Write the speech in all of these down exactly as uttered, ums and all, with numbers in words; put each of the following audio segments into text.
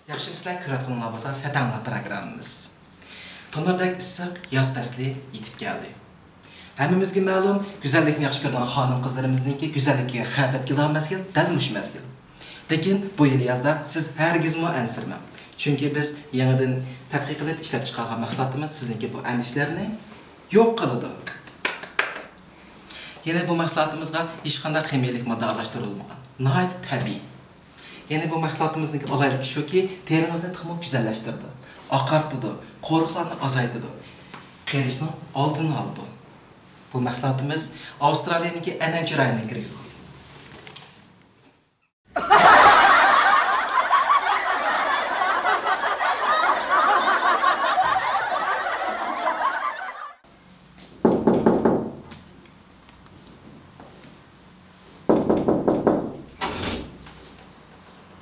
ياخشىمۇسىلەر كۆرۈۋاتقىنىڭلار بولسا سەتەڭلار پروگراممىمىز. تونۇردەك ئىسسىق ياز پەسلى يېتىپ كەلدى. ھەممىمىزگە مەلۇم، گۈزەللىكنى ياخشى كۆرىدىغان خانىم-قىزلىرىمىزنىڭكى گۈزەللىكىگە خەۋپ ئېلىپ كېلىدىغان مەزگىل دەل مۇشۇ مەزگىل. لېكىن بۇ يىل يازدا سىز ھەرگىزمۇ ئەنسىرىمەڭ. چۈنكى بىز يېڭىدىن تەتقىق قىلىپ ئىشلەپ چىقارغان مەھسۇلاتىمىز سىزنىڭكى بۇ ئەندىشىلەرنى يوق قىلىدۇ. يەنە بۇ مەھسۇلاتىمىزغا ھېچقانداق خىمىيەلىك ماددا ئارىلاشتۇرۇلمىغان. ناھايىتى تەبىئىي. يەنە بۇ مەھسۇلاتىمىزنىڭ ئالاھىدىلىكى شۇكى، تېرىڭىزنى تېخىمۇ گۈزەللەشتۈرىدۇ، ئاقارتىدۇ، قورۇقلارنى ئازايتىدۇ، قېرىشنىڭ ئالدىنى ئالىدۇ. بۇ مەھسۇلاتىمىز ئاۋسترالىيەنىڭكى ئەنئەنچى رايونىغا كىرگۈزۈلگەن.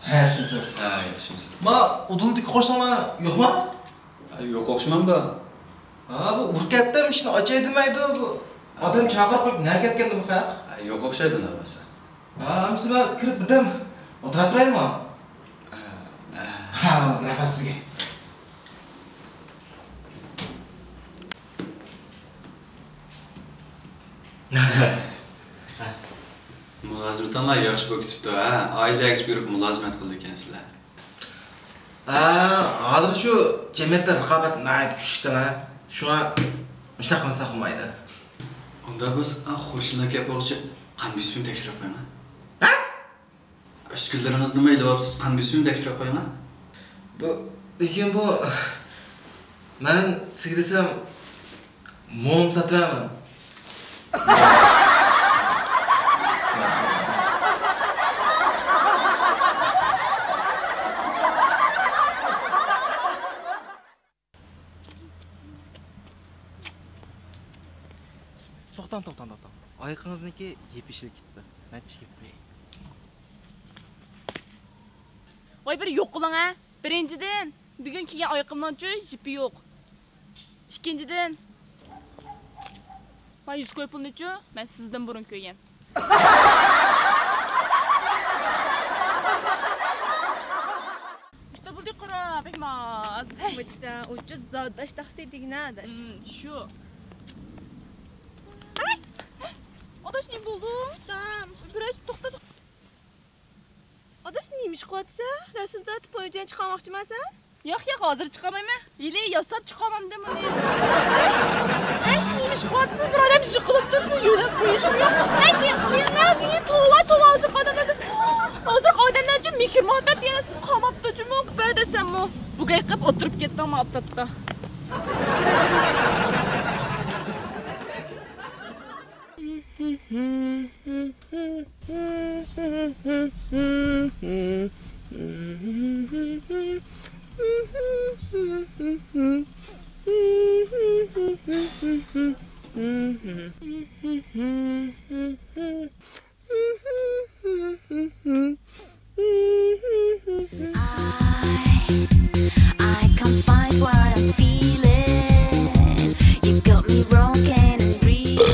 ھە، ياخشىمۇسىز؟ ھە، ياخشىمۇسىز؟ ما ئۇدۇلدىكى قوشنىڭلار يوقما؟ ھە، يوق ئوخشىمامدۇ؟ ھا، بۇ ئۇرۇپ كەتتىم، ئىشىكنى ئاچاي دېمەيدۇ. بۇ ئادەم چاقىرىپ قويۇپ نەگە كەتكەندۇ بۇ خەق؟ ھە، يوق ئوخشايدۇ، نەۋەسە. ھا، ئەمسە مەن كىرىپ بىردەم ئولتۇراپ تۇرايمۇ؟ ھە، ھە. ھە، رەھمەت سىزگە. مۇلازىمىتىڭلار ياخشى بولۇپ كېتىپتۇ، ھە؟ ئائىلىلەرگىچە بېرىپ مۇلازىمەت قىلىدىكەنسىلەر. ھە، ھازىر شۇ جەمئىيەتتە رىقابەت ناھايىتى كۈچلۈكتىڭ، ھە؟ شۇڭا مۇشۇنداق قىلمىساق بولمايدۇ. ئۇنداق بولسا، ئا، قوشنىلار كەپ بولغۇچە قان بېسىمىنى تەكشۈرۈپ قويۇڭ، ھە؟ ھە؟ ئۈسكۈنىلىرىڭىزنىمۇ ئېلىۋاپسىز، قان بېسىمىنى تەكشۈرۈپ قويۇڭ، ھە؟ بۇ، لېكىن بۇ، مەن سىزگە دېسەم، موم ساتىمەن. توختاڭ، توختاڭ، توختاڭ. ئايىقىڭىزنىڭكى يېپىشىلىپ كېتىپتۇ. مەن چىگىپ قوياي. ۋاي، بىر يوقىلىڭ ھە. بىرىنچىدىن، بۈگۈن كىيگەن ئايىقىمنىڭچۇ يىپى يوق. ئىككىنچىدىن، ما يۈز كوي پۇلنىچۇ مەن سىزدىن بۇرۇن كۆرگەن. ئىشتا بولدى قورا، بەك ماس. ھەي. مۇچا ئۇچۇز زاداش تاختى دېگىنە ئاداش. ھىم، شۇ. ئاداش، نېمە بولدى؟ ئۇستام. بىراز توختا، توختا. ئاداش، نېمە ئىش قىلىۋاتىسەن؟ رەسىم تارتىپ پويىجان چىقارماقچىمەن سەن؟ ياق، ياق، ھازىر چىقارمايمەن. ھېلى ياساپ چىقارمامدىم ئۇنى. ئەي، سىز نېمە ئىش قىلىۋاتىسىز؟ بىر ئادەم يىقىلىپ تۇرسا يۆلەپ قويۇشۇم يوق. ئەي، مېنى، مېنى، مېنى توۋا، توۋا، ھازىر قاداملاردا، ھازىر ئادەملەر ئۈچۈن مېھىر مۇھەببەت دېگەن نەرسىنى قالماپتۇ جۇمۇ، بەر دېسەممۇ. بۇ گەپ قىلىپ ئولتۇرۇپ كەتتىڭمۇ ئاپتاپتا. I, I can't find what I'm feeling. You got me wrong, can't breathe.